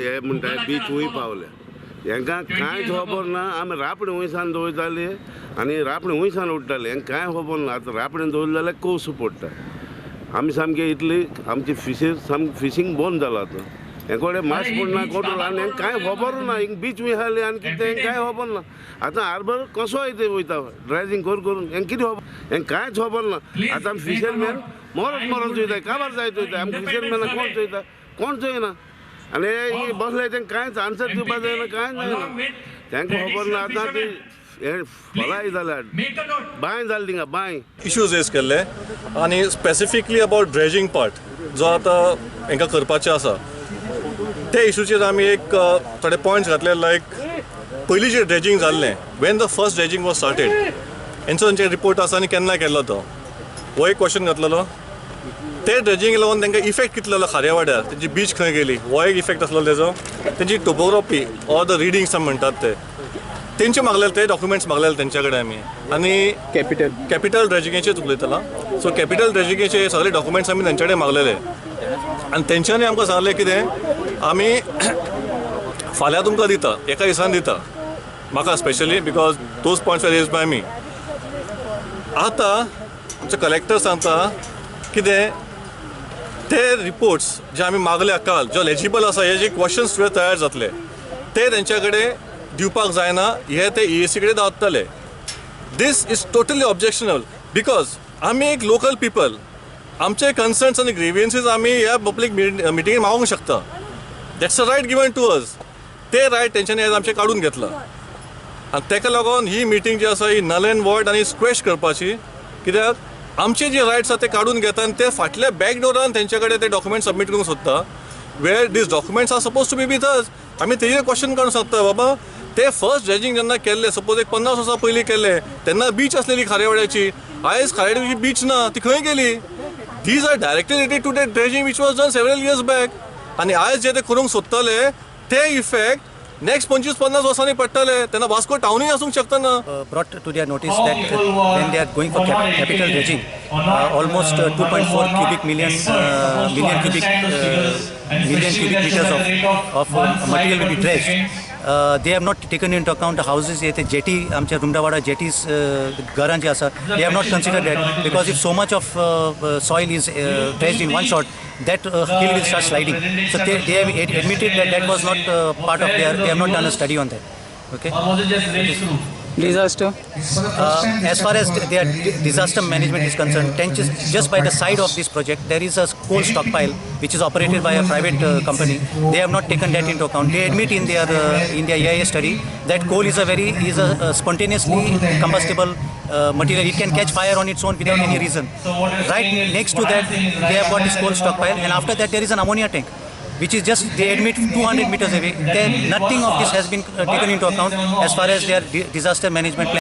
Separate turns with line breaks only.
हे म्हणटा बीच वयर पावल्या. हेंकां कांयच खबर ना. आमी रापणी वयसान दवरताले आनी रापणी वयसान उडटाले. हेंकां कांय खबर ना. आतां रापणी दवरले जाल्यार कौस पडटा. आमी सामकी इतली आमची फिशीर सामकी फिशींग बंद जाला आतां. हे कडेन मास पडना कोटूल आनी हेंकां कांय खबर ना. हिंग बीच वयर आसली आनी कितें हेंकां कांय खबर ना. आतां हार्बर कसो येता वयता ड्रेजींग कर करून हेंकां कितें खबर, हेंकां कांयच खबर ना. आतां आमी फिशरमॅन मरत मरत वयता, काबार जायत वयता. आमी फिशरमॅनाक कोण चोयता, कोण चोयना. आनी हे बसले तांकां कांयच आन्सर दिवपा जायना, कांय जायना. तांकां खबर ना. आतां ती हे फलाय जाल्या, बांय जाली थिंगा बांय.
इश्यूज रेज केल्ले आनी स्पेसिफिकली अबावट ड्रेजिंग पार्ट जो आतां हांकां करपाचें आसा ते इशूचेर आमी एक थोडे पॉयंट्स घातले. लायक पयलीं जें ड्रेजिंग जाल्लें, when the first dredging was started, हेंचो तांचे रिपोर्ट आसा आनी केन्ना केल्लो तो, हो एक क्वेश्चन घातलेलो. ते ड्रेजिंग लागून तांकां इफेक्ट कितलो जालो खाऱ्या वाड्यार, तेंची बीच खंय गेली, हो एक इफेक्ट आसलो तेजो. तेंची टोपोग्राफी ऑर the readings आमी म्हणटात ते तेंचे मागलेले, ते डॉक्युमेंट्स मागलेले तेंच्या कडेन आमी. आनी
कॅपिटल
कॅपिटल ड्रेजिंगेचेच उलयतला. सो कॅपिटल ड्रेजिंगेचे सगळे डॉक्युमेंट्स आमी तेंचे कडेन मागलेले आनी तेंच्यांनी आमकां सांगलें कितें, आमी फाल्यां तुमकां दिता, एका दिसान दिता. म्हाका specially because those points are raised by me. आतां आमचो कलेक्टर सांगता कितें, ते रिपोर्ट्स जे आमी मागल्या काल, जे लेजिबल आसा, हे जे क्वेश्चन्स तुवें तयार जातले ते तेंच्या कडेन दिवपाक जायना, हे ते ईएसी कडेन धाडटले. This is totally objectionable because आमी एक लोकल पिपल, आमचे कन्सर्न्स आनी ग्रिवियन्सीस आमी ह्या पब्लीक मिटिंगेन मागूंक शकता. That's a right given to us. ते रायट तेंच्यांनी आयज आमचें काडून घेतला आनी तेका लागून ही मिटींग जी आसा ही नल एंड वॉयड आनी स्क्वेश करपाची, कित्याक आमचे जे रायट्स आसा ते काडून घेता आनी ते फाटल्या बॅक डोरान तेंचे कडेन ते डॉक्युमेंट सबमीट करूंक सोदता, where these documents are supposed to be with us. आमी तेजेर क्वेश्चन काडूंक शकता, बाबा ते फर्स्ट ड्रेजिंग जेन्ना केल्ले, सपोज एक 50 वर्सां पयलीं केल्ले, तेन्ना बीच आसलेली खारेवाड्याची. आयज खारेवाड्याची बीच ना, ती खंय गेली? These are directly related to that dredging which was done several years back. आनी आयज जे ते करूंक सोदताले ते इफेक्ट नेक्स्ट 25-50 वर्सांनी पडटले, तेन्ना वास्को टावनूय आसूंक शकता ना.
Brought to their notice that when they are going for capital dredging, almost 2.4 cubic million million cubic million cubic meters of material will be dredged. They have not taken into account the houses, ते jetty, आमच्या रुमडावाडा jetties घरां जी आसा, they have not considered that, because if so much of soil is dredged in one shot, that hill will start sliding. So they have admitted that that was not part of their, they have not done a study on that. Okay.
Disaster.
As far as their disaster management is concerned, trenches just by the side of this project, there is a coal stockpile which is operated by a private company. They have not taken that into account. They admit in their EIA study that coal is a very is a spontaneously combustible material. It can catch fire on its own without any reason. Right next to that, they have got this coal stockpile, and after that there is an ammonia tank, which is just, they admit, 200 meters away. Then nothing of this has been taken into account as far as their disaster management plan.